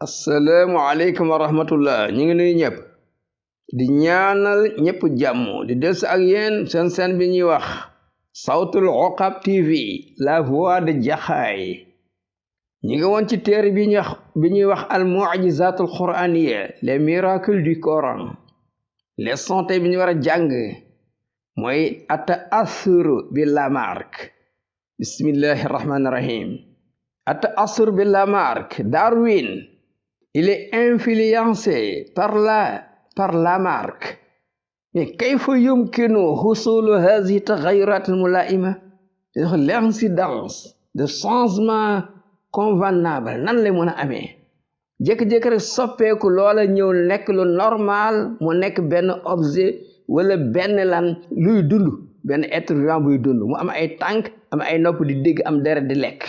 asalaamaaleykum wa rahmatullah ñu ngi nuyu ñëpp di ñaanal ñëpp jàmm di des ak yéen seen bi ñuy wax sawtul uqab tv la voix de Jaxaay ñu ngi woon ci téere bi ñuy wax al mu'jizatul qur'aniyya les miracles du Coran leçon tey bi ñu war a jàng mooy at-ta'assur bi Lamarck bismillahi rahmani rahim at-ta'assur bi Lamarck. Darwin, il est influencé par Lamarck. Mais كيف يمكن حصول هذه التغيرات الملائمة؟ L'incidence de changement convenable nan la mën a amee jékki-jékki rek soppeeku loola ñëw nekk lu normal mu nekk benn objet wala benn luy dund benn être vivant buy dund mu am ay tànk am ay nopp di dégg am deret di lekk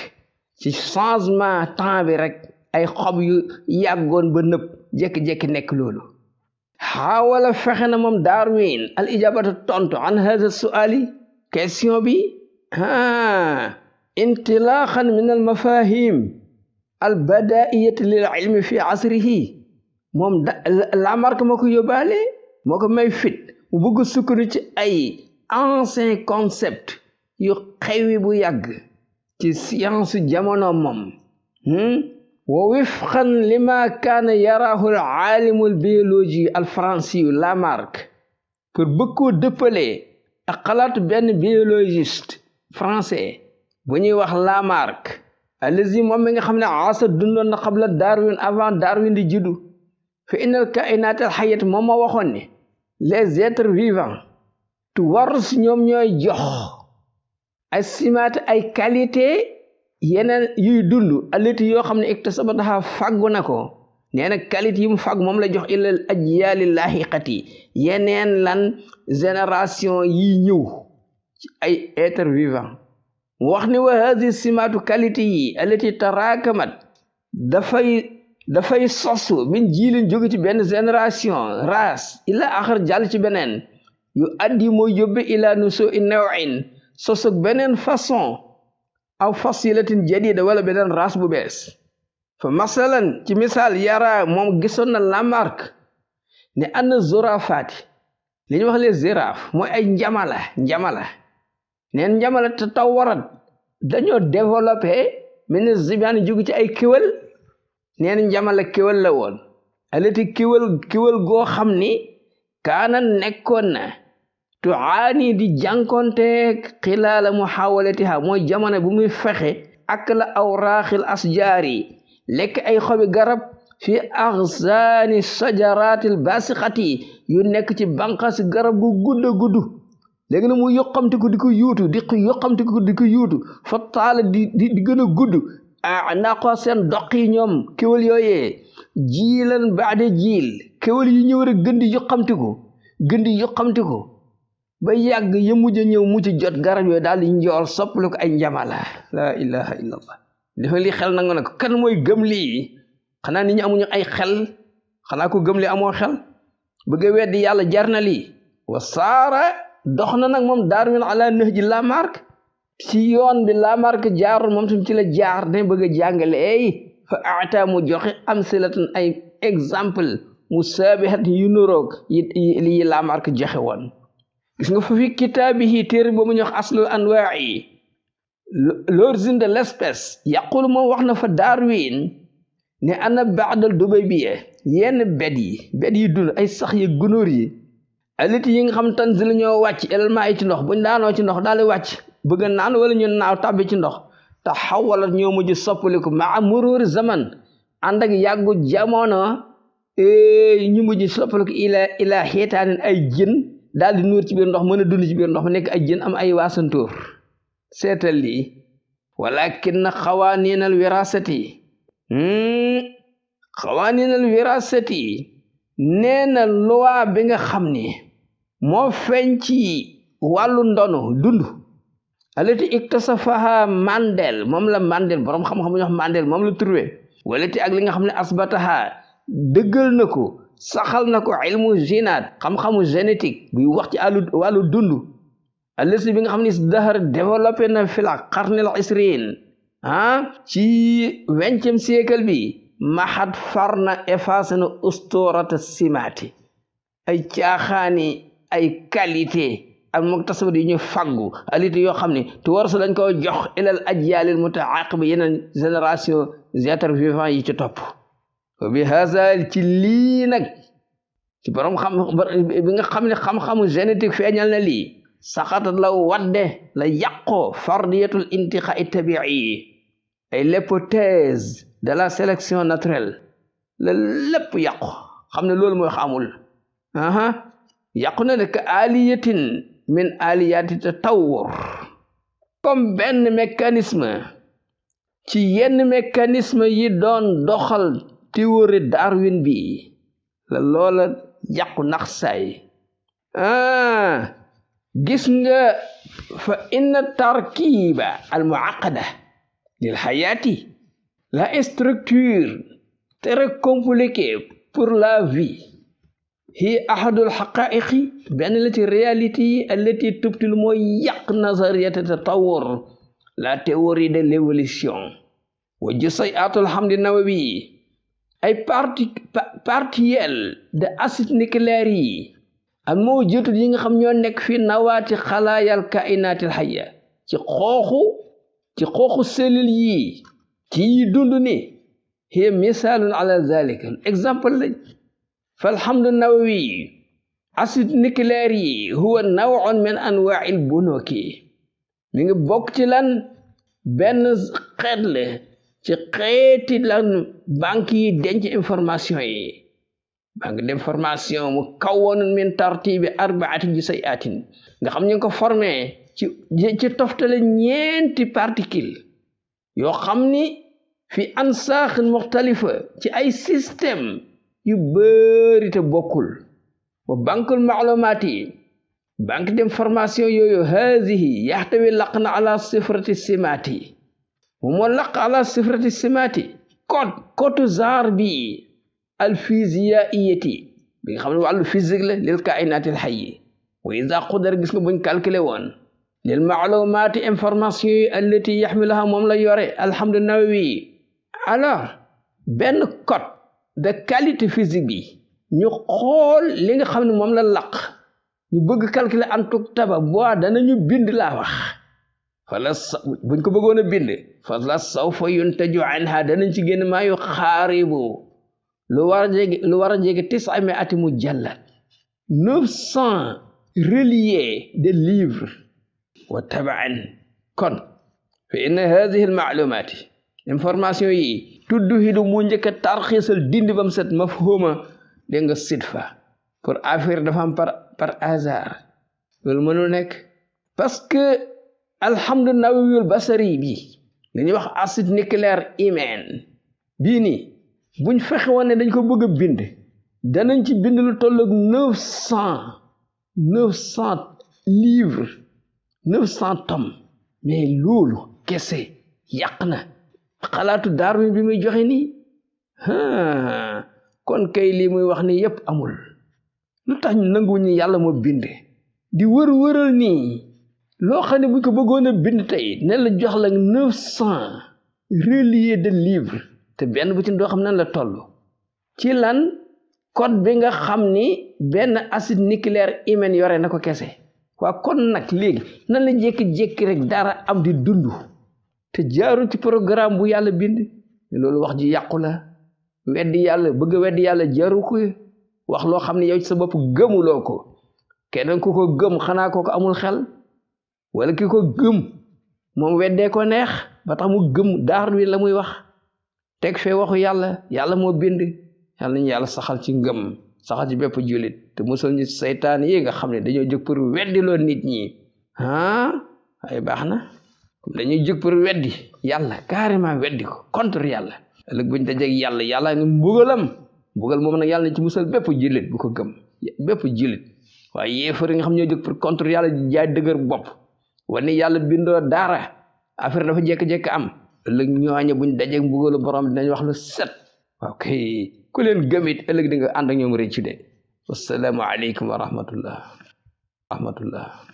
ci changement temps bi rek ay xob yu yàggoon ba nëpp jékki-jékki nekk loolu xaawala fexe na moom Darwin al ijabatu tontu an hada suali question bi intilaqan min al mafahim al badaiyati lil ilmi fi asrihi moom Lamarck moo ko yóbbaale moo ko may fit mu bëgg sukkandiku ci ay ancien concept yu xewi bu yàgg ci science jamono moom wa wifqan lima kaana yaraahu al aalimu al biologie al français Lamarck pour bëgg koo dëppale ak xalaatu benn biologiste français bu ñuy wax Lamarck allazi moom mi nga xam ne asa dundoon na qabla Darwin avant Darwin di juddu fa innal kaa'inaat al hayyat moom moo waxoon ne les êtres vivants tu warus ñoom ñooy jox ay simaat ay qualité yeneen yuy dund alati yoo xam ne iktasabataha fàggu na ko nee na qualité yi mu fàgg moom la jox ilal ajyaali laahiqati yeneen génération yi ñëw ci ay être vivant mu wax ni wa hadi simaatu qualité yi alati tarakamat dafay sosu min jiilin jóge ci benn génération race ila axar jàll ci beneen yu addi mooy yóbbe ila nusu i nawin sosug beneen façon aw fasilatin jadida wala beneen race bu bees fa masalan ci misaal yara moom gisoon na Lamarck ne anna zurafaati li ñu wax les girafes mooy ay njamala neen njamala te tawarat dañoo développé mel ne zibaan jóge ci ay kéwél neen njamala kéwél la woon alati kéwél goo xam ni kaana nekkoon na tuaani di jànkonteeg xilaala muhawalatiha mooy jamono bu muy fexe ak la awraaxil asjaari lekk ay xobi garab fi axsaani sajaraatil basiqati yu nekk ci banqaasi garab gu gudd léegi na mu yoqamtiku di ko yuutu fa taala di gën a gudd naqo seen doq yi ñoom kéwél yooyee jiilan baade jiil kéwél yi ñëw rek gën di yoqamtiku ba yàgg ya mujj a ñëw mujj jot garab yooyu daal di njool soppali ko ay njamala la ilaha illallah dafa li xel nangu na ko kan mooy gëm lii xanaa nit ñi amuñu ay xel xanaa ko gëm lii amoo xel bëgg a weddi yàlla jar na lii wa saara dox na nag moom Darwin ala nahji Lamarck ci yoon bi Lamarck jaarul moom tam ci la jaar ne bëgg a jàngale fa aata mu joxe amsilatan ay exemple musaabihat yu nuroog yi Lamarck joxe woon gis nga fa fi kitaabihi téere boobu ñu wax aslul anwaa'i l'origine de l'espèce yaqulu moom wax na fa Darwin ne ana ba'dal dubaybiya yenn bet yi dund ay sax yi gunóor yi aliti yi nga xam tanzil ñoo wàcc élément yi ci ndox buñ daanoo ci ndox daal di wàcc bëgg naan wala ñu naaw tàbbi ci ndox te xawalat ñoo mujj soppaliku maa mururi zaman ànd ak yàggu jamono ñu mujj soppaliku ila xeetaanin ay jën daal di nuur ci biir ndox mën a dund ci biir ndox mu nekk ay jën am ay waasantóor seetal lii walakin xawaaniinal wirasati nee na loi bi nga xam ni moo feeñ ci wàllu ndono dund alati iktasafaha Mandel moom la Mandel boroom xam-xam ñu wax Mandel moom la trouvé walati ak li nga xam ne asbataha dëggal na ko saxal na ko ilmu génaat xam-xamu génétique buy wax ci wàllu dund allasi bi nga xam ne dahar développé na fil qarnil isrin ci 20e siècle bi maxat farna effacé na usturata simaati ay caaxaani ay qualité al muktasaba yi ñu faggu qualité yoo xam ne te war su lañ ko jox ilal ajyaalil mutaaqiba yeneen génération êtres vivants yi ci topp wa bi haza ci lii nag ci borom xam bi nga xam ne xam-xamu génétique feeñal na lii saxatat la wadde la yàqoo fardiyatul intiqai tabii ay l'hypothèse de la sélection naturelle la lépp yàqu xam ne loolu mooy xamul yàqu na nekk aliyatin min aliyati tatawur comme benn mécanisme ci yenn mécanisme yi doon doxal théorie Darwin bi la loola yàqu nax saay gis nga fa inna tarkiba al muaqada lil hayati la structure très compliquée pour la vie hi ahadul haqaiqi benn la ci réalité yi allati tubtil mooy yàq nazariyat tatawur la théorie de l'évolution wa jusayatul hamdi nawawi ay partiels de acide nucléaire yi ak moo jotut yi nga xam ñoo nekk fi nawaati xalaayal kainatil hayya ci xooxu cellule yi ci yi dund ni hiya misalun ala zalika exemple lañ falhamdu nawawi acide nucléaire yi huwa naw'un min anwa'il bunuki mi ngi bokk ci lan benn xeet la ci xeeti lan banque yi denc information yi banque d'information mu kawwanun min tartibi arbaati jusayaatin nga xam ñu ngi ko formé ci toftale ñeenti particule yoo xam ni fi ansaaxin muxtalifa ci ay système yu bëri te bokkul wa banque maalumaati banque d'information yooyu hazihi yaxtawi laq na ala sifrati simaati moo laq ala sifrati simaati code genre bi alphysiaiyati bi nga xam ne wàllu physique la lil kainatil hayyi wa ida qudar gis nga buñ calculé woon lil maalumaati information yi allati yaxmiluha moom la yore alhamdu nawawi alors benn code de qualité physique bi ñu xool li nga xam ne moom la laq ñu bëgg calculer en tout taba boo danañu bind laa wax buñ ko bëggoon a bind fa la sawfa yuntaju anha danañ ci génn maa yu xaaribu lu war a jege 900 mujallad 900 reliés de livres wa tabaan kon fa inna hadihi al ma'lumati information yi tuddu hidu mu njëkk a tarxiisal dindi bam set mafhuma dégg nga sidfa pour affaire dafa am par hasard loolu mënul nekk parce que alhamdu nawawiyul basari bi li ñuy wax acide nucléaire humain bii nii buñ fexe woon ne dañ ko bëgg a bind danañ ci bind lu toll ak 900 livres 900 tomes mais loolu kese yàq na xalaatu Darwin bi muy joxe nii kon kay lii muy wax ni yépp amul lu tax ñu nanguwuñu yàlla moo bind di wëral nii loo xam ne buñ ko bëggoon a bind tey ne la jox la 900 reliés de livres te benn bu ci doo xam nan la toll ci lan code bi nga xam ni benn acide nucléaire humain yore na ko kese waa kon nag léegi nan la jékki-jékki rek dara am di dund te jaarul ci programme bu yàlla bind loolu wax ji yàqu la weddi yàlla bëgg a weddi yàlla jaru ko wax loo xam ne yow ci sa bopp gëmuloo ko keneen ku ko gëm xanaa ko amul xel wala ki ko gëm moom weddee ko neex ba tax mu gëm Darwin la muy wax teg fee waxu yàlla moo bind yàlla nañu yàlla saxal ci ngëm saxal ci bépp jullit te musal ñu seytaan yi nga xam ne dañoo jóg pour weddiloo nit ñi ay baax na dañuy jóg pour weddi yàlla carrément weddi ko contre yàlla ëllëg buñ dajeeg yàlla nga mbugal moom nag yàlla na ci musal bépp jullit bu ko gëm bépp jullit waaye yéefar yi nga xam ñoo jóg pour contre yàlla jaay dëgër bopp wane yàlla bindoo dara affaire dafa jékki-jékki am ëllëg ñooñu buñ dajeeg mbugalu borom dinañ wax lu set waaw kay ku leen gëmit ëllëg di nga ànd ak ñoom rëcc de wassalaamu aleykum wa rahmatullah